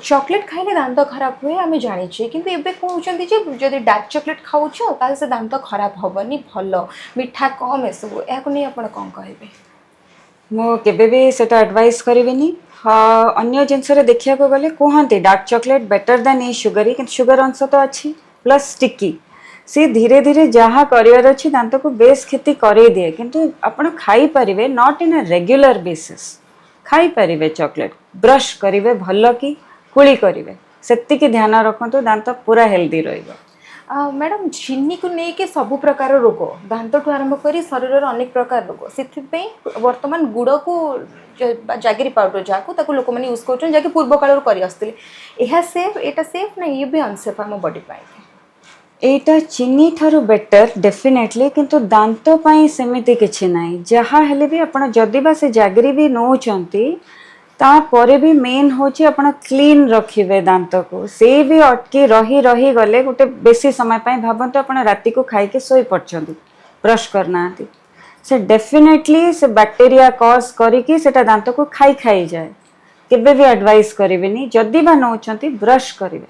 Chocolate ଖାଇଲେ ଦାନ୍ତ ଖରାପ ହୁଏ ଆମେ ଜାଣିଛେ, କିନ୍ତୁ ଏବେ କହୁଛନ୍ତି ଯେ ଯଦି ଡାର୍କ ଚକୋଲେଟ୍ ଖାଉଛ, ତାହେଲେ ସେ ଦାନ୍ତ ଖରାପ ହେବନି, ଭଲ, ମିଠା କମ୍, ଏସବୁ। ଏହାକୁ ନେଇ ଆପଣ କ'ଣ କହିବେ? ମୁଁ କେବେ ବି ସେଟା ଆଡ଼ଭାଇସ୍ କରିବିନି। ହଁ, ଅନ୍ୟ ଜିନିଷରେ ଦେଖିବାକୁ ଗଲେ କୁହନ୍ତି ଡାର୍କ ଚକୋଲେଟ୍ ବେଟର୍ ଦ୍ୟାନ୍ ଏଇ ସୁଗରୀ, କିନ୍ତୁ ସୁଗର ଅଂଶ ତ ଅଛି, ପ୍ଲସ୍ ଷ୍ଟିକି। ସେ ଧୀରେ ଧୀରେ ଯାହା କରିବାର ଅଛି ଦାନ୍ତକୁ ବେଶ କ୍ଷତି କରେଇ ଦିଏ। କିନ୍ତୁ ଆପଣ ଖାଇପାରିବେ, not in a regular basis। ଖାଇପାରିବେ ଚକୋଲେଟ୍, ବ୍ରଶ୍ କରିବେ ଭଲ କି କୁଳି କରିବେ, ସେତିକି ଧ୍ୟାନ ରଖନ୍ତୁ, ଦାନ୍ତ ପୁରା ହେଲ୍ଦି ରହିବ। ମ୍ୟାଡ଼ାମ୍, ଚିନିକୁ ନେଇକି ସବୁ ପ୍ରକାର ରୋଗ, ଦାନ୍ତଠୁ ଆରମ୍ଭ କରି ଶରୀରର ଅନେକ ପ୍ରକାର ରୋଗ। ସେଥିପାଇଁ ବର୍ତ୍ତମାନ ଗୁଡ଼କୁ ବା ଜାଗିରି ପାଉଡ଼ର ଯାହାକୁ, ତାକୁ ଲୋକମାନେ ୟୁଜ୍ କରୁଛନ୍ତି, ଯାହାକି ପୂର୍ବ କାଳରୁ କରି ଆସୁଥିଲେ। ଏହା ସେଫ୍? ଏଇଟା ସେଫ୍ ନା ଇଏ ବି ଅନସେଫ୍ ଆମ ବଡି ପାଇଁ? ଏଇଟା ଚିନି ଠାରୁ ବେଟର୍ ଡେଫିନେଟଲି, କିନ୍ତୁ ଦାନ୍ତ ପାଇଁ ସେମିତି କିଛି ନାହିଁ। ଯାହା ହେଲେ ବି ଆପଣ ଯଦି ବା ସେ ଜାଗରି ବି ନେଉଛନ୍ତି, ତାପରେ ବି ମେନ୍ ହେଉଛି ଆପଣ କ୍ଲିନ୍ ରଖିବେ ଦାନ୍ତକୁ। ସେ ବି ଅଟକି ରହି ରହି ଗଲେ ଗୋଟେ ବେଶୀ ସମୟ ପାଇଁ, ଭାବନ୍ତୁ ଆପଣ ରାତିକୁ ଖାଇକି ଶୋଇ ପଡ଼ିଛନ୍ତି, ବ୍ରଶ୍ କରିନାହାନ୍ତି, ସେ ଡେଫିନେଟଲି ସେ ବ୍ୟାକ୍ଟେରିଆ କଜ୍ କରିକି ସେଟା ଦାନ୍ତକୁ ଖାଇ ଖାଇ ଯାଏ। କେବେ ବି ଆଡ଼ଭାଇସ୍ କରିବେନି। ଯଦି ବା ନେଉଛନ୍ତି, ବ୍ରଶ୍ କରିବେ।